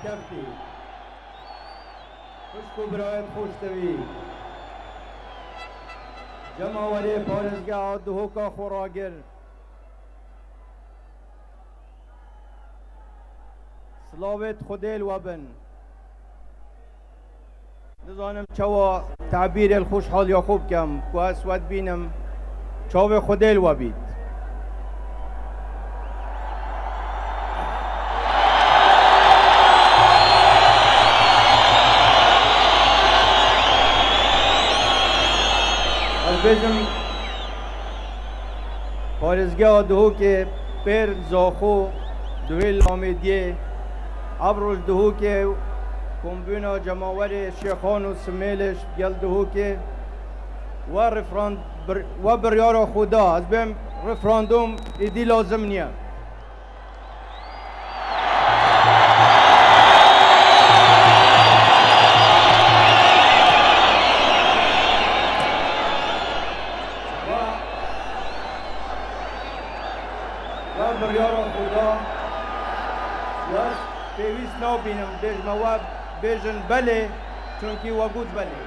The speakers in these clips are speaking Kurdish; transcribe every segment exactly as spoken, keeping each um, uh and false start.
Keftî. Xwişk û birayet xweştevî. Cemawerê parêzgeha Duhoka xwe ragir. Silavêt Xwedê li we bin. Nizanim çawa tabîrê li xweşhaliya xwe bikim, ku ez we dibînim, çavê Xwedê li we bît. Ez bêjim, parêzgeha Duhokê pêr zaxo duhê Lamêdiyê, ev roj Duhokê, kombûna cemawerê Şêxan û Simêlê ji gel Duhokê, we referand-, bir-, we biryara xwe da. Ez bêm referandûm êdî lazim niye. We biryara xwe da. We pêwîst nabînim bêjme we bêjin belê, çunkî we got belê.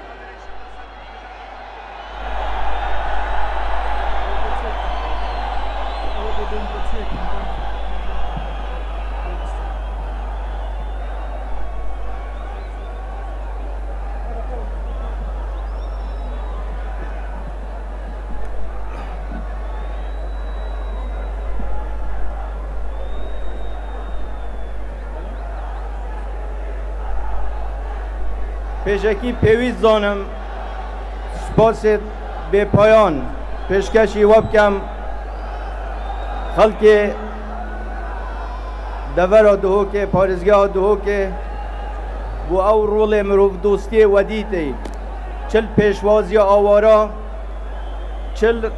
Pêşekî pêwîst zanim spasê bêpayan pêşkêşî we bikem xelkê devera Duhokê, parêzgeha Duhokê, bo ew rolê mirovdostiyê we dîtê, çi li pêşwaziya awara, çi li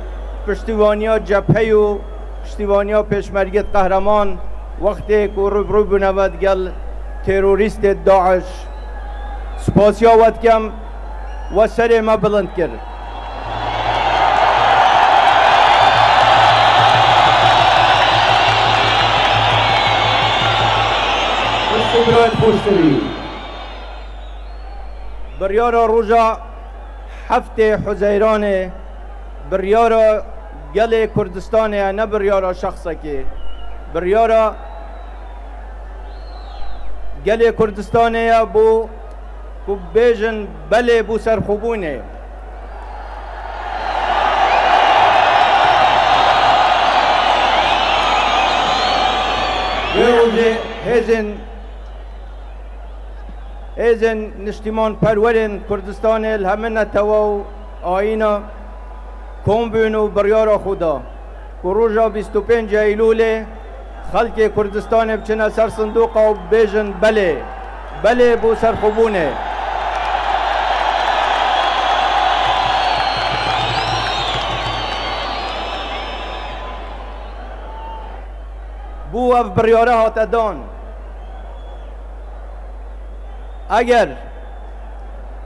piştîvaniya cepheyê û piştîvaniya Pêşmergêt Qehreman, wextê ku rû bi rû bûne ve digel terorîstê DAIŞ. Spasiya we dikem, we serê me bilind kir. Xwişk û birayet xweştevî. Biryara roja heftê Huzeyranê biryara gelê Kurdistanê ye, ne biryara şexsekê. Biryara gelê Kurdistanê ye bo ku bêjin belê bo serxwebûnê. Vê rojê hêzên Hêzên niştîmanperwerên Kurdistanê li hemî netewa û ayîna kom bûn û biryara xwe da ku roja bîst û pênc Eylûlê xelkê Kurdistanê biçine ser sindoqa û bibêjin belê, belê bo serxwebûnê. Bo ev biryare hate dan. Eger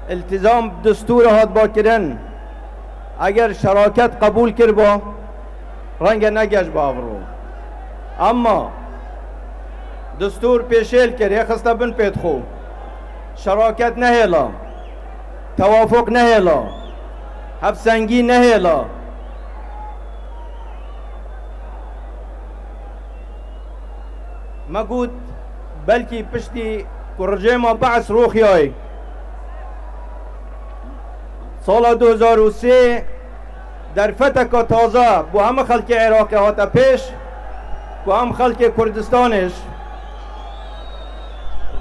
îltîzam bi destûrê hatba kirin, eger şeraket qebûl kiriba, renge ne geş ba evro. Emma destûr pêşêl kir, yê xiste bin pêt xwe. Şeraket nehêla, tewafuq nehêla, hevsengî nehêla. Me got, belkî piştî ku rejêma Beis rûxiyayê, sala du hezar û sê derfeteka taze bo hemî xelkê Iraqê hate pêş, ku em xelkê Kurdistanê ji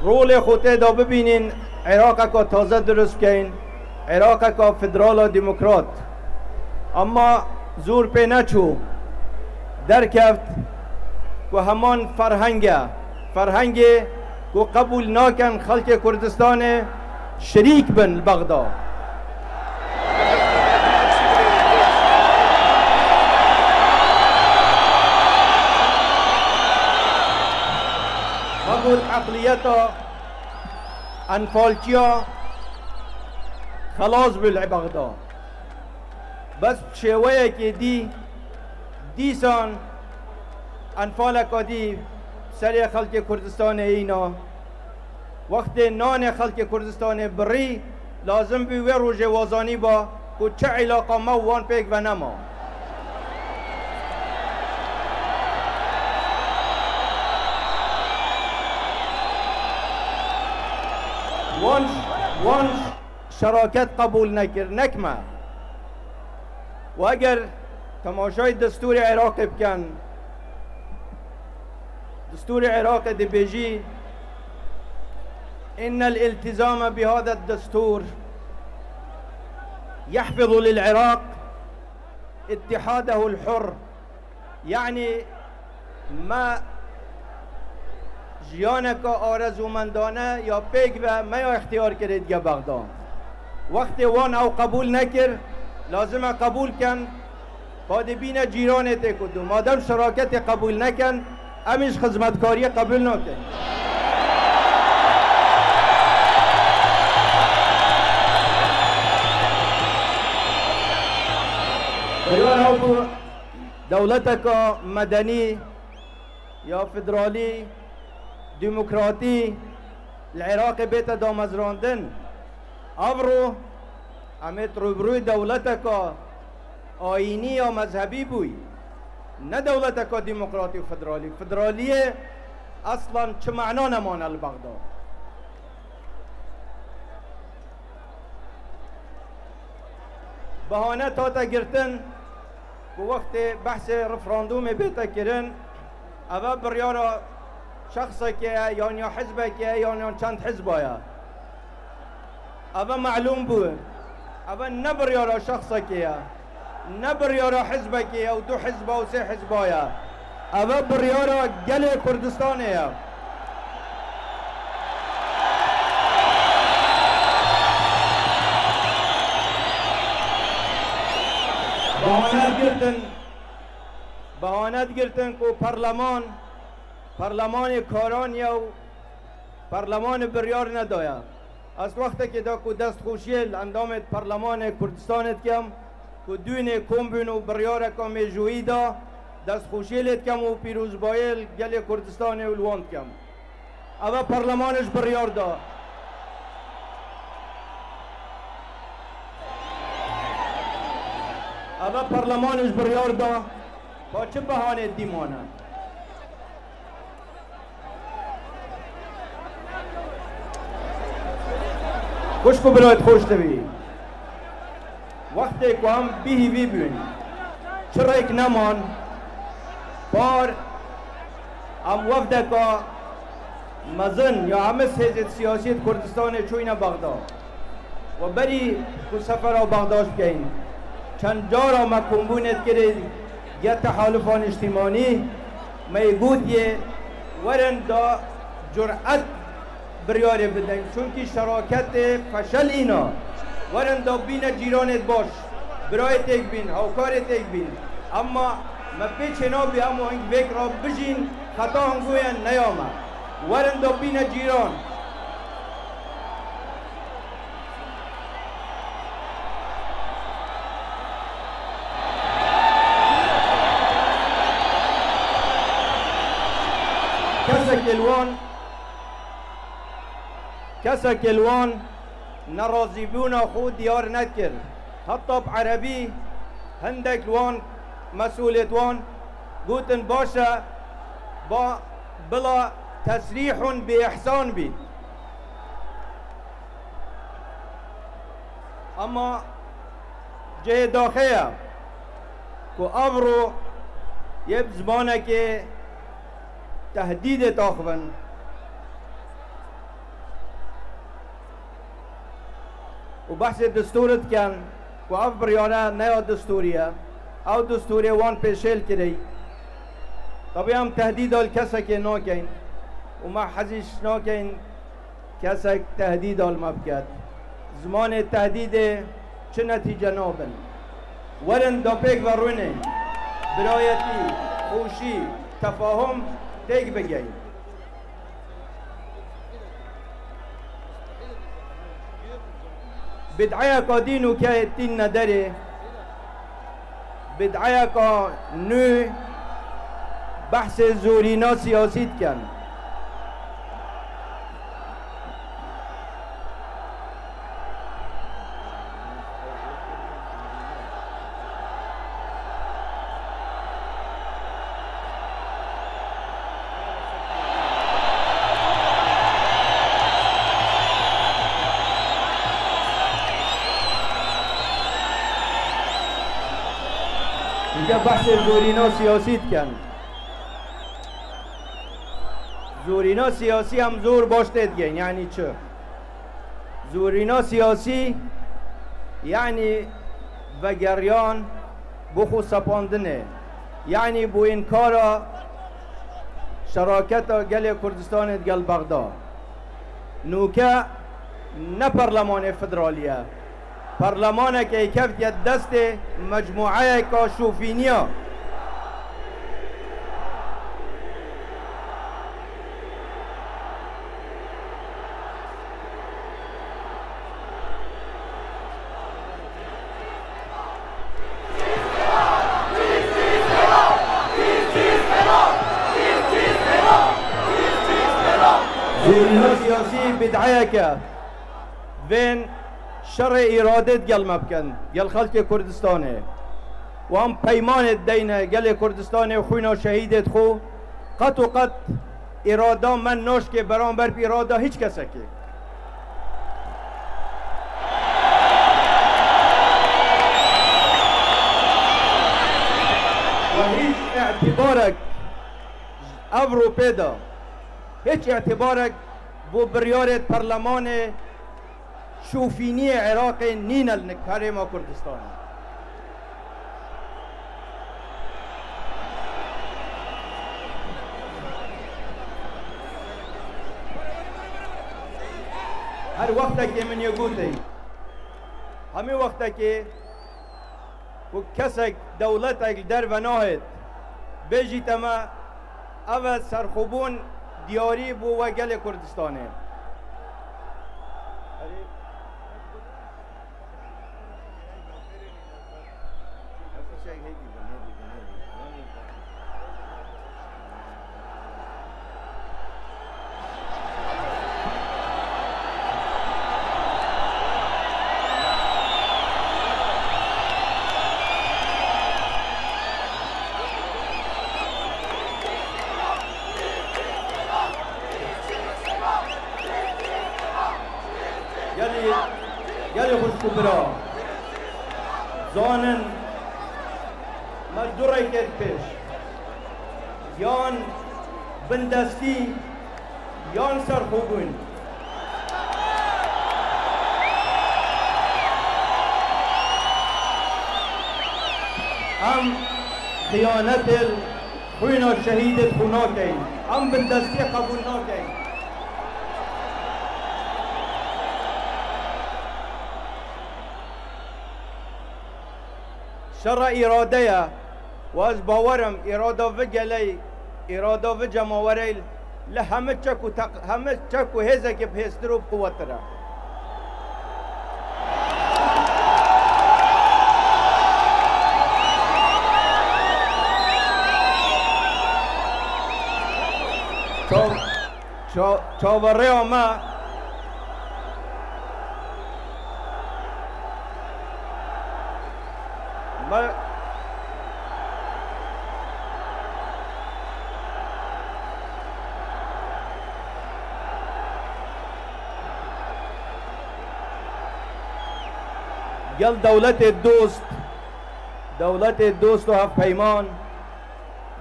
rolê xwe tê de bibînin, Iraqeka taze dirust bikeyn. Iraqeka federal a demokrat. Emma zor pê neçû. Derkeft ku heman ferheng e. Ferhengê ku qebûl nakin xelkê Kurdistanê şirîk bin li Bexda. Me got eqliyeta enfalçiya xelas bû li Bexda. Bes bi şêweyekê dî, dîsan enfaleka dî serê xelkê Kurdistanê îna. Wextê nanê xelkê Kurdistanê birî, lazim bû wê rojê wazanî ba ku çi îlaqa me û wan pêk ve nema. Wan, wan şeraket qebûl nekir, nek me. Û eger temaşayê destûrê Iraqê bikin, destûrê Iraqê dibêjî: "إن الالتزام بهذا الدستور يحفظ للعراق اتحاده الحر." Yanî me jiyaneke arezûmendane ya pêk ve me ya îxtiyar kirê dige Bexda. Wextê wan ew qebûl nekir, lazim e qebûl ken, padê bîne cîranê têk û du. Madem şeraketê qebûl neken, em îş xizmetkariyê qebûl nakin. Biryar hebû dewleteka medenî ya federalî, demokratî li Iraqê bête damezrandin. Evro em ê rûbirûyê dewleteka ayînî ya mezhebî bûyî, ne dewleteka demokratî û federalî. Federaliyê eslan çi mana nemane li Bexda. Bahane tate girtin ku wextê behsê referandûmê bête kirin, eve biryara şexsekê ye, yan ya hizbekê ye, yan, yan çend hizba ye. Eve melûm bû. Eve ne biryara şexsekê ye, ne biryara hizbekê ye û du hizba û sê hizba ye. Eve biryara gelê Kurdistanê ye. Bahane girtin, bahane girtin ku parleman, parlemanê karan ye û parlemanê biryar nedaye. Ez wextekê de ku destxweşiyê li endamê parlemanê Kurdistanê dikem, ku dûnê kom bûn û biryareka mêjûyî da, destxweşiyê lê dikem û pîrozbayê li gelê Kurdistanê û li wan dikem. Eve parleman ji biryar da. Eve parleman ji biryar da. Pa çi behanê dî mane? Xwişk û birayê xweş tevî. Wextê ku em bêhîvî bûn, çi rêk neman, par em wefdeka mezin ya hemî hêzên siyasî di Kurdistanê çûyne Bexda. We berî ku sefera Bexda bikeyin, çend cara me kombûnê dikirê yê tehalufan niştimanî, me yê gotiye, werin da curet biryarê bidin. Çunkî şeraketê feşelîna. Werin da bîne cîranê baş. Birayê têk bîn, hawkarê têk bîn. Emma me pêçê nabî em û hing vêk ra bijîn, xeta hingoyan neyame. Werin da bîne cîran. Kesekê li wan, kesekê li wan nerazîbûna xwe diyar nekir. Heta bi erebî hindek li wan, mesûlêt wan, gotin, baş e, ba, bila tesrîhun bi îhsan bît. Ama cihê daxê ye ku evro yê bi zimanekê tehdîdê taxivin û behsê destûrê dikin ku ev biryare ne ya destûrî ye, ew destûrê wan pêşêl kirî. Tabî em tehdîda li kesekê nakeyn û me hezîş nakeyn kesek tehdîda li me biket. Zimanê tehdîdê çi netîce nabin. Werin da pêk ve rûnên, birayetî, xweşî, tefahum têk bigeyn. Bid'eyeka dîn û ke tînne derê, bid'eyeka nû behsê zorîna siyasî dikin. Behsê zorîna siyasî dikin. Zorîna siyasî em zor baş têdigihên, yanî çi? Zorîna siyasî, yanî vegeriyan bo xwe sepandinê, yanî bo înkara şeraketa gelê Kurdistanê digel Bexda. Nûke ne perlemanê federalî ye. Perlemanekê kevtiye destê mecmueyeka şofîniya. Zorîna siyasî bid'eyek e. Bên şerê îradê digel me bikin, gel xelkê Kurdistanê. Wan peymanê dideyne gelê Kurdistanê, xwîna şehîdê dixwe, qet û qet îrada me naşkê beramber bi îrada hiç kesekê. Ve hiç îtibarek ev rûpê de, hiç îtibarek bo biryarê perlemanê şofîniyê Iraqê nîne li nik herêma Kurdistanê. Her wextekê min yê gotê, hemî wextekê ku kesek, dewletek li derve nahêt, bêjîte me, ev e serxwebûn diyarî bû we gelê Kurdistanê. Gelî, gelî xwişk û bira, zanin me du rêkê di pêş, yan bindestî, yan serxwebûn. Em xiyanetê li xwîna şehîdê xwe nakeyn. Em bindestiyê qebûl nakeyn. Şera îrade ye. Û ez bawer im, îrada vî geleyî, îrada vî cemawereyî li hemî çek û teq-, hemî çek û hêzekê bi hêztir û bi quwettir e. Çav-, Ça-, çaverêya me, me gel dewletê dost, dewletê dost û hevpeyman,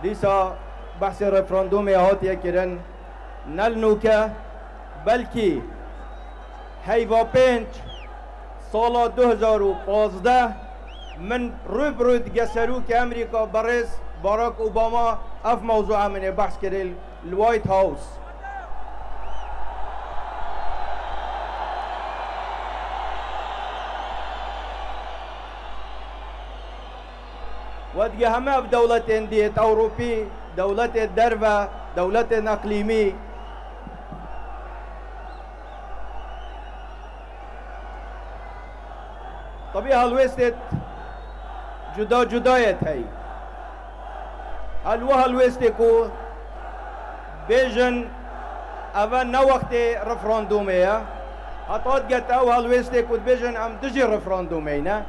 dîsa behsê referandûmê hatiye kirin. Ne li nûke, belkî heyva pênc sala du hezar û pazdeh min rû bi rû dige serokê Amerîka berêz Barack Obama ev mewzûa min ê behs kirê li White House. We dige heme ev dewletên dî yêt Ewropî, dewletê derve, dewletên eqlîmî. Tebî helwêstêt cuda cuda yêt hey. Hel wi helwêstê ku bêjin eve ne wextê referandûmê ye, heta digete ew helwêstê ku dibêjin em dijî referandûmê ne.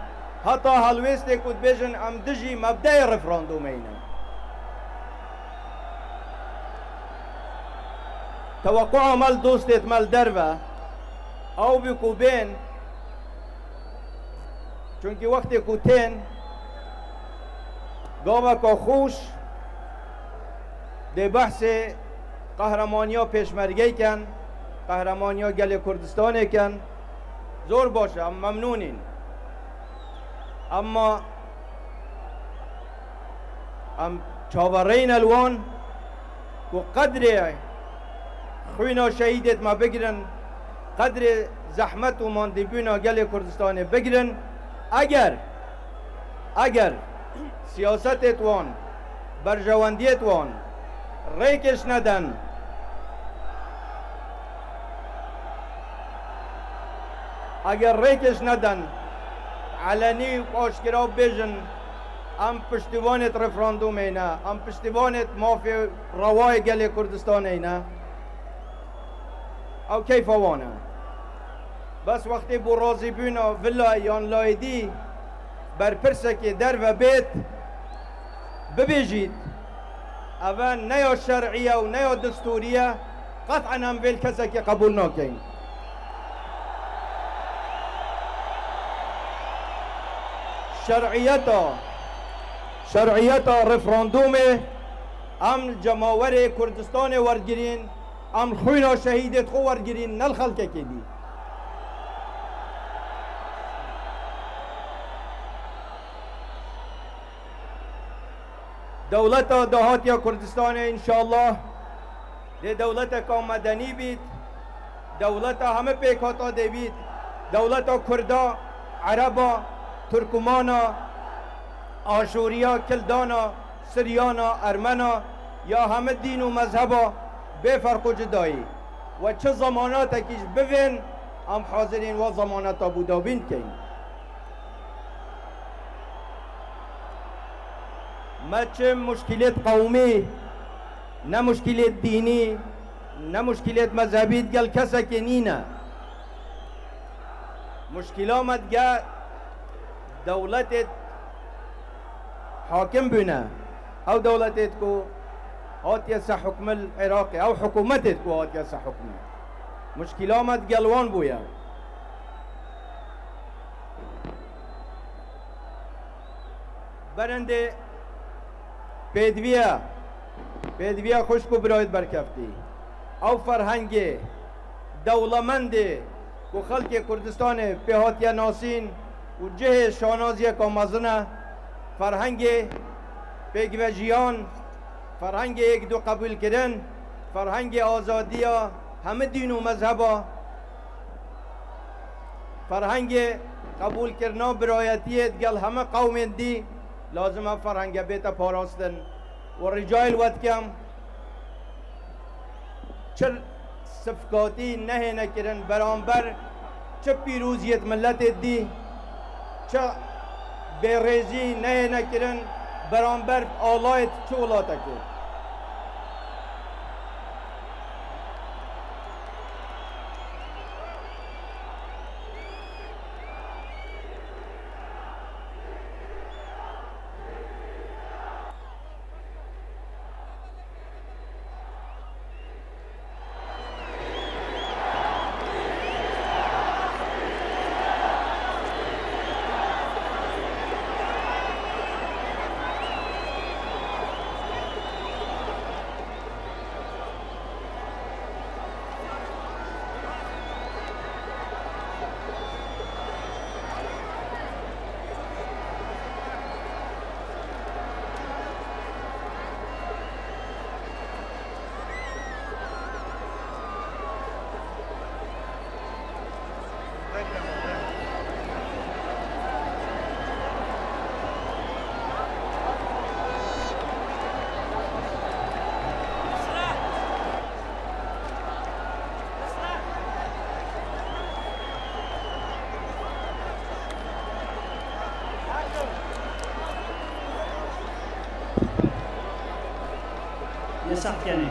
Heta helwêstê ku dibêjin em dijî mebdeyê referandûmê ne. Tewequa me li dostêt me li derve, ew bî ku bên, çunkî wextê ku tên, Gaveka xweş dê behsê qehremaniya pêşmergeyê ken, qehremaniya gelê Kurdistanê ken. Zor baş e, em memnûn in. Emma em çavereyne li wan ku qedrê xwîna şehîdêt me bigirin, qedrê zehmet û mandîbûna gelê Kurdistanê bigirin. Eger, eger siyasetêt wan, berjewendiyêt wan rêkêş neden, eger rêkêş neden, elenî û aşkera bêjin, em piştîvanêt referandûmê ne, em piştîvanêt mafê rewayê gelê Kurdistanê ne. Ew keyfa wan e. Bes wextê bo razîbûna vila yan layê dî berpirsekê derve bêt, bibêjît, eve ne ya şer'î ye û ne ya destûrî ye, qet'en em vê li kesekê qebûl nakeyn. Şer'iyeta, şer'iyeta referandûmê em li cemawerê Kurdistanê wergirîn, em li xwîna şehîdêt xwe wergirîn, ne li xelkekê dî. Dewleta dahatiya Kurdistanê înşallah dê dewleteka medenî bît, dewleta hemî pêkhata dê bît, dewleta Kurda, Ereba, Turkumana, Aşûriya, Kildana, Siryana, Ermena, ya hemî dîn û mezheba bê ferq û cudayî. We çi zemanetekî ji bivên, em hazirîn we zemaneta bûdabîn dikeyn. Me çi muşkîlêt qewmî, ne muşkîlêt dînî, ne muşkîlêt mezhebî digel kesekê nîne. Muşkîla me dige dewletêt hakim bûne. Ew dewletêt ku hatiye ser hukmil Iraqê, ew hikûmetêt ku hatiye ser hukmê. Muşkîla me digel wan bûye. Berendê pêdiviya, pêdiviya xwişk û birayêt berkeftî. Ew ferhengê dewlemendê ku xelkê Kurdistanê pê hatiye nasîn û cihê şanaziyeka mezin e, ferhengê pêkvejiyan, ferhengê yekdû qebûlkirin, ferhengê azadiya hemî dîn û mezheba, ferhengê qebûlkirina birayetiyê digel hemî qewmên dî, lazim e ferhenge bête parastin. Û ricayê li we dikim, çi sifkatî nehêne kirin beramber çi pîroziyêt miletê dî, çi bêrêzî nehêne kirin beramber alayêt çi welatekê. Yasak yani.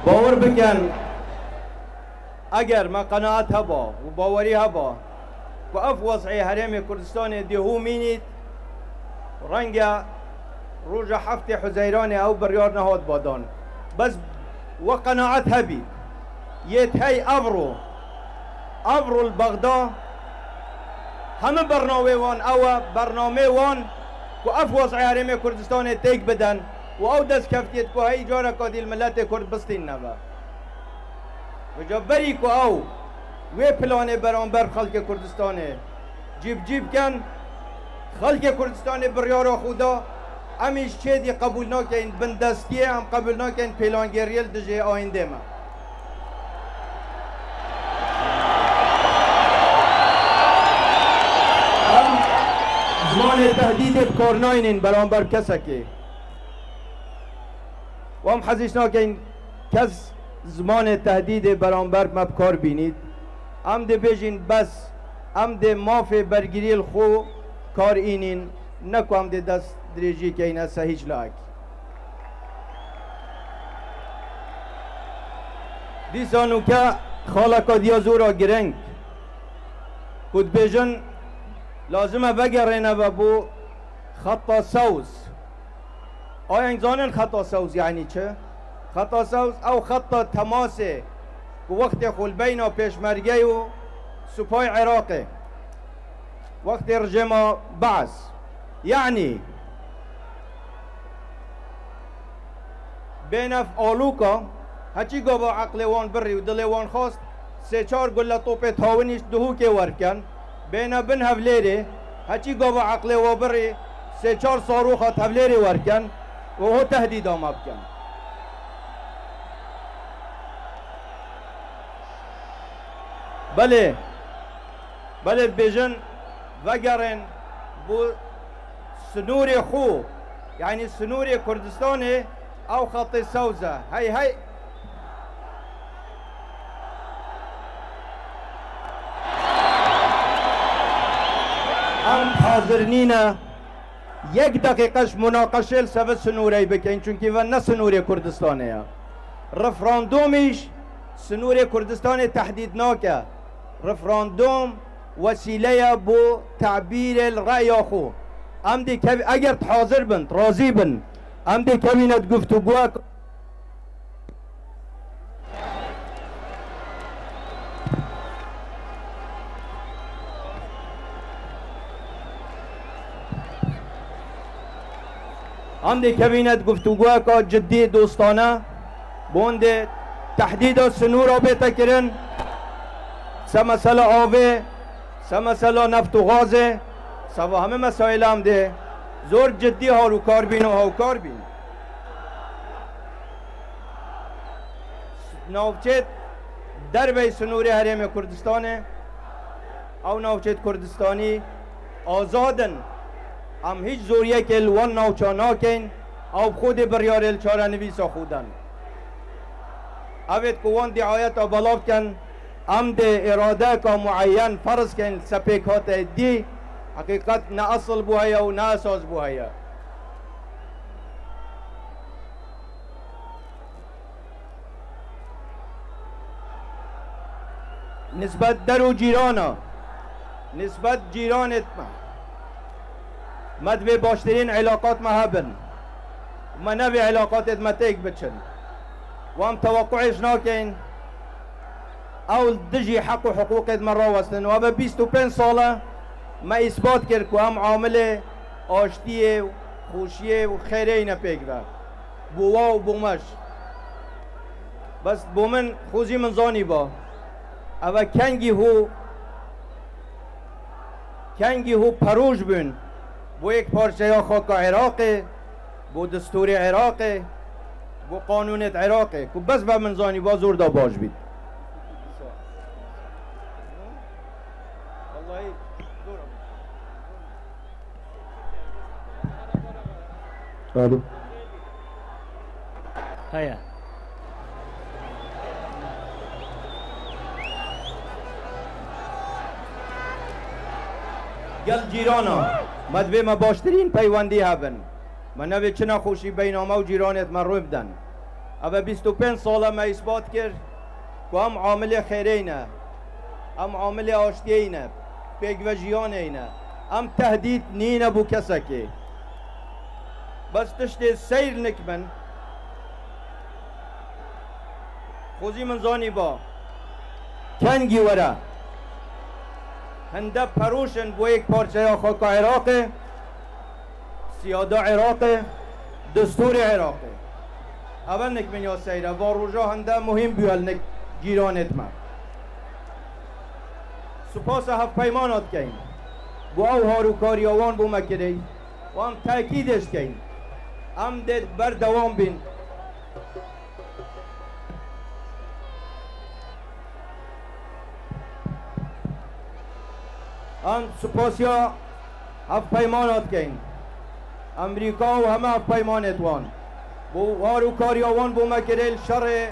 Bawer bikin, eger me qenaet heba û bawerî heba ku ev wez'ê herêmê Kurdistanê dê hû mînît, renge roja heftê Huzeyranê ew biryar nehat badan. Bes we qenaet hebît. Yê hey evro, evro li Bexda, hemî bernameyê wan ew e, bernameyê wan ku ev wez'ê Herêmê Kurdistanê têk bidin û ew destkeftiyê ku hey careka dî li miletê Kurd bistînine ve. Vêca berî ku ew wê planê beramber xelkê Kurdistanê cî bi cî bikin, xelkê Kurdistanê biryara xwe da, em îş çê dî qebûl nakeyin, bindestiyê em qebûl nakeyin, pêlangêriyê li dijî ayîndê me. Em zimanê tehdîdê bi kar naynin beramber kesekê. Û em hezîş nakeyin kes zimanê tehdîdê beramber me bi kar bînît. Em dê bêjin bes, em dê mafê bergiriyê li xwe kar înîn, ne ku em dê dest dirêjî keyne se hîç laek. Dîsa nûke xaleka diya zora gireng ku dibêjin lazim e vegerêne ve bo xeta sewz. Ayeng zanin xeta sewz yanî çi? Xeta sewz ew xeta temasê ku wextê xwe li beyna pêşmergeyê û supay Iraqê, wextê rejêma Be'es, yanî bênev alûka, heçî gava eqlê wan birî û dilê wan xwest, sê çar gule topê tawinî ji Duhokê werken, bêne bin Hevlêrê, heçî gava eqlê wa birî, sê çar saroxa Hevlêrê werken û ho tehdîda me bikin. Belê, belê dibêjin, vegerên bo sinûrê xwe, yanî sinûrê Kurdistanê, ew xetê sewz e. Hey hey. Em hazir nîne yek deqîqe ji munaqeşê li ser vê sinûreyê bikin, çunkî ve ne sinûrê Kurdistanê ye. Referandûm îş sinûrê Kurdistanê tehdîd nake. Referandûm wesîle ye bo tebîrê li reya xwe. Em dê kev-, eger tu hazir bin, tu razî bin, em dê kevîne di guftûgoyek. Em dê kevîne di guftûgoyeka cidî dostane, bondê tehdîda sinûra bête kirin, se mesela avê, se mesela neft û gazê, se va hemî mesaîl em dê zor cidî halûkar bîn û hawkar bîn. Navçê derveyî sinûrê Herêmê Kurdistanê, ew navçêt Kurdistanî azad in. Em hîç zoriyekê li wan navça nakeyn, ew bi xwe dê biryarê li çarenivîsa xwe dan. Evêt ku wan diayeta belav dikin, em dê îradeyeka mueyen ferz keyn li ser pêkhate dî, heqîqet ne esil bû heye û ne esas bû heye. Nisbet der û cîrana, nisbet cîranêt me, me divê baştirîn îlaqat me hebin. Me nevê îlaqatêt me têk biçin. Wan teweqû ji nakeyn. Ew li dijî heq û hiqûqêt me rawestin. Û eve bîst û pênc sal e me îsbat kir ku em amilê aştiyê û xweşiyê û xêrê ne pêk ve. Bo wa û bo me jî. Bes bo min, xwezî min zanîba. Eve kengî hû, kengî hû peroj bûn bo yek parçeya xaka Iraqê, bo destûrê Iraqê, bo qanûnêt Iraqê, ku bes ve min zanîba zor da baş bît. Alo. Heye. Gel cîrana, me divê me baştirîn peywendî hebin. Me nevê çi nexweşî beyna me û cîranêt me rû bidin. Eve bîst û pênc sal e me îsbat kir ku em amilê xêrê ne, em amilê aştiyê ne, pêkvejiyanê ne. Em tehdîd nîne bo kesekê. Bes tiştê seyr nik min, xwezî min zanîba. Kengî were. Hinde perûş in bo yek parçeya xaka Iraqê, siyada Iraqê, destûrê Iraqê. Ev nik min ya seyre, va roja hinde muhîm bûye li nik cîranêt me. Sipasa hevpeymana dikeyn. Bo ew harûkariya wan bo me kirey. Wan tekîdê dikeyn. Em dê berdewam bin. Em sipasiya hevpeymana dikeyn. Amerîka û heme hevpeymanêt wan. Bo harûkariya wan bo me kirê li şerê,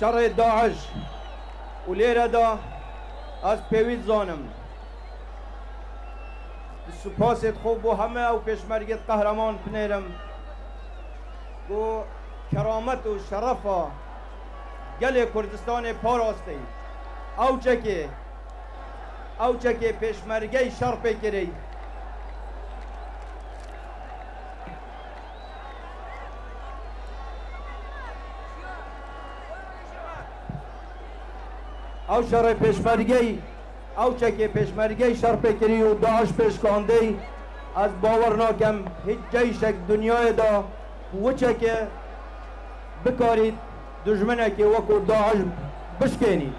şerê DAIŞ. Û lêre de ez pêwîst zanim. Spasê xwe bo heme ew pêşmergêt qehreman binêrim ku keramet û şerefa gelê Kurdistanê parastî. Ew çekê, ew çekê pêşmergey şer pê kirî. Ew şerê pêşmergey, ew çekê pêşmergey şer pê kirî û DAIŞ pê şikandî, ez bawer nakem hiç ceyşek dinyayê de ku wi çekê bikarît dijminekê wekû DAIŞ bişkênî.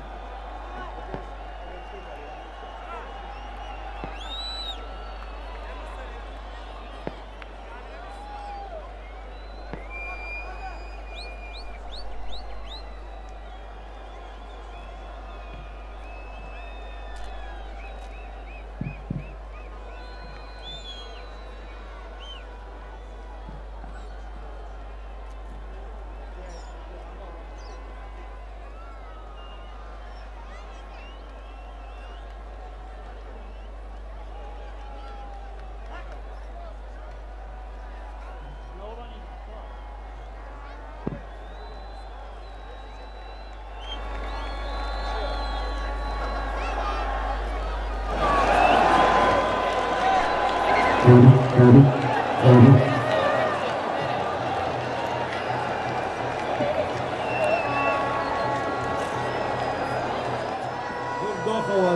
Zor doxewa,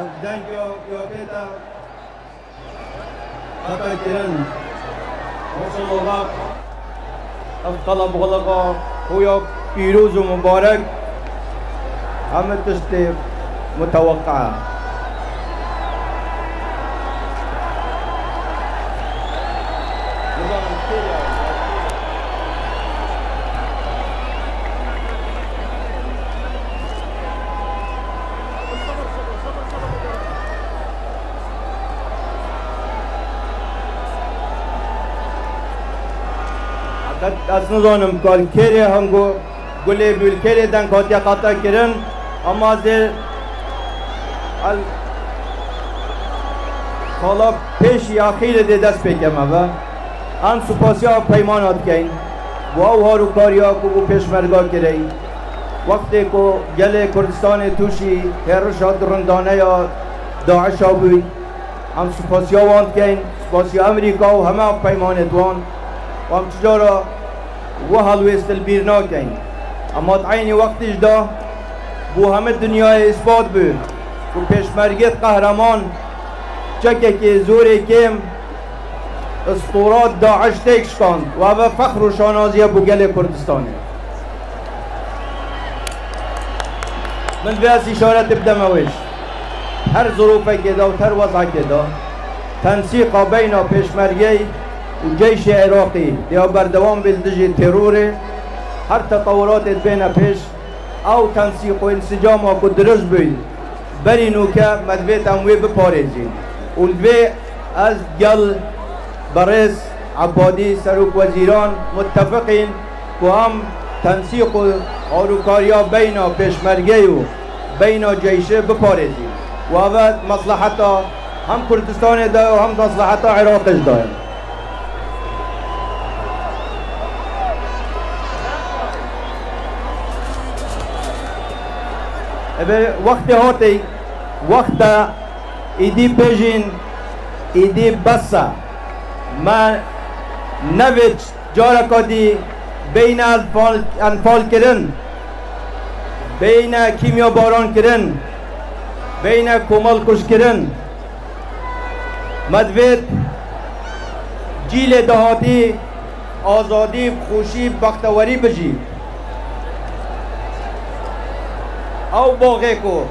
ev deng ya, ya bêta. Xeta kirin. Maşallah. Ev qelebalixê xuya pîroz û mubarek. Heme tiştê muteweqe. Qet ez nizanim ka li kêrê hango gulê bû, li kêrê deng hatiye qata kirin, ama zê el xala pêşî axîrê dê dest pê keme ve. Em supasiya peymana dikeyn. Bo ew harûkariya ku bo pêşmerga kirey. Wextê ku gelê Kurdistanê tûşî hêrişa durindane ya DAIŞa bûy, em supasiya wan dikeyn, supasiya Amerîka û heme peymanêt wan. Û em çi cara wi helwêst li bîr nakeyn. Ema di eynî wextî jî de bo heme dinyayê îspat bû ku pêşmergêt qehreman çekekê zorê kêm Istûra DAIŞ têk şikand û ev e fexr û şanazî ye bo gelê Kurdistanê. Min divê ez îşaretê bideme wê jî. Her zirûfekê de û her wezekê de tensîqa beyna pêşmergeyê û ceyşê Iraqî dê berdewam bê li dijî terorê, her tetewuratê dibêne pêş, ew tensîq û însicama ku dirust bûy, berî nûke me divêt em wê biparêzîn û li vê ez gel berêz Ebadî Serokwezîran muttefiqîn ku em tensîq û harûkariya beyna pêşmergeyê û beyna ceyşê biparêzîn û ev e di mesleheta hem Kurdistanê de ye û hem di mesleheta Iraqê jî de ye. Eve wextê hatê, wexta îdî bêjin, îdî bes e. Me nevêt careka dî beyne enfal, enfal kirin. Beyne kîmyabaran kirin, beyne komelkuj kirin. Me divêt cîlê dahatî azadî, bi xweşî, bi bextewerî bijî. Ew baxê ku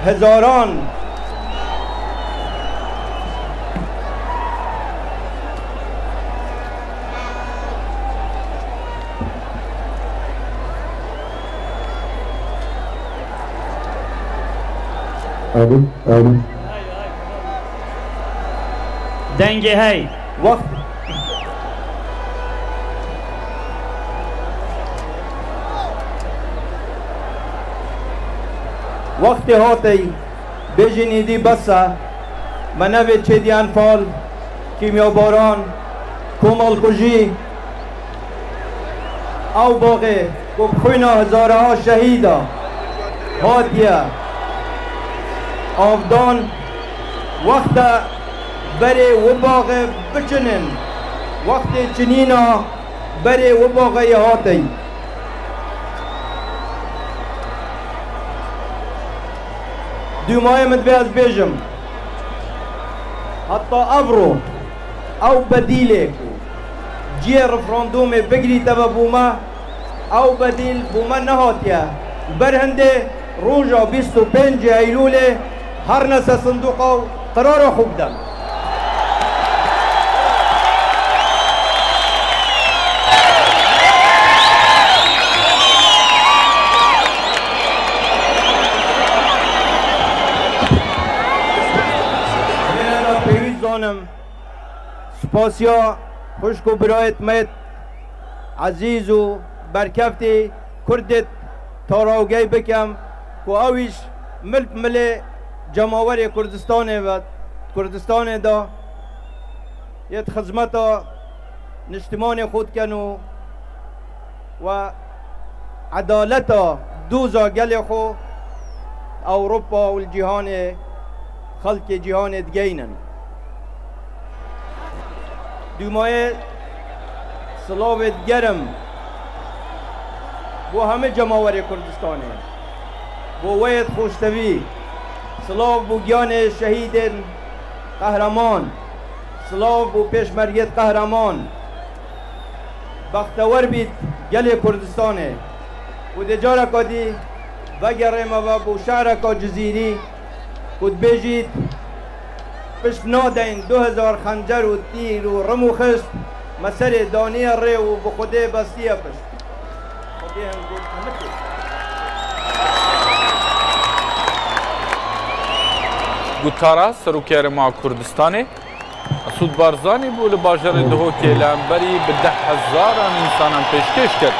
hezaran Alo, alo. Dengê hey. Wext. Wextê hatey bêjin êdî bes e. Me nevê çêdiyan fal, kîmyabaran, komelkujî. Ew baxê ku bi xwîna hezaraha şehîda hatiye avdan, wext e berê wi baxê biçinin. Wextê çinîna berê wi baxê yê hatey. Dûmayê min divê ez bêjim, heta evro ew bedîlê ku cihê referandûmê bigirîte ve bo me, ew bedîl bo me nehatiye. Ber hindê roja bîst û pêncê Eylûlê herne ser sindoqa û qirara xwe bidin. Pêwîst zanim, spasiya xwişk û birayêt me yêt ezîz û berkeftî Kurdêt Tarawgey bikim ku ew îş mil bi milê cemawerê Kurdistanê ve, Kurdistanê de yêt xizmeta niştimanê xwe dikin û we edaleta doza gelê xwe Ewropa û li cîhanê xelkê cîhanê digeynin. Dûmayê silavê digerim bo hemî cemawerê Kurdistanê, bo we yêt xweştevî. Silav bo giyanê şehîdên qehreman, silav bo pêşmergêt qehreman. Bextewer bît gelê Kurdistanê. Û dê careka dî vegerê me ve bo şereka Cizîrî ku dibêjît, pişt nadeyn du hezar xencer û tîr û rim û xist, me serê daniye rê û bi Xwedê bestiye pişt. Xwedê hem got hemikê. Gotara Serokê Herêma Kurdistanê, Mesûd Barzanî bû li bajarê Duhokê li hemberî bi deh hezaran însanan pêşkêş kir.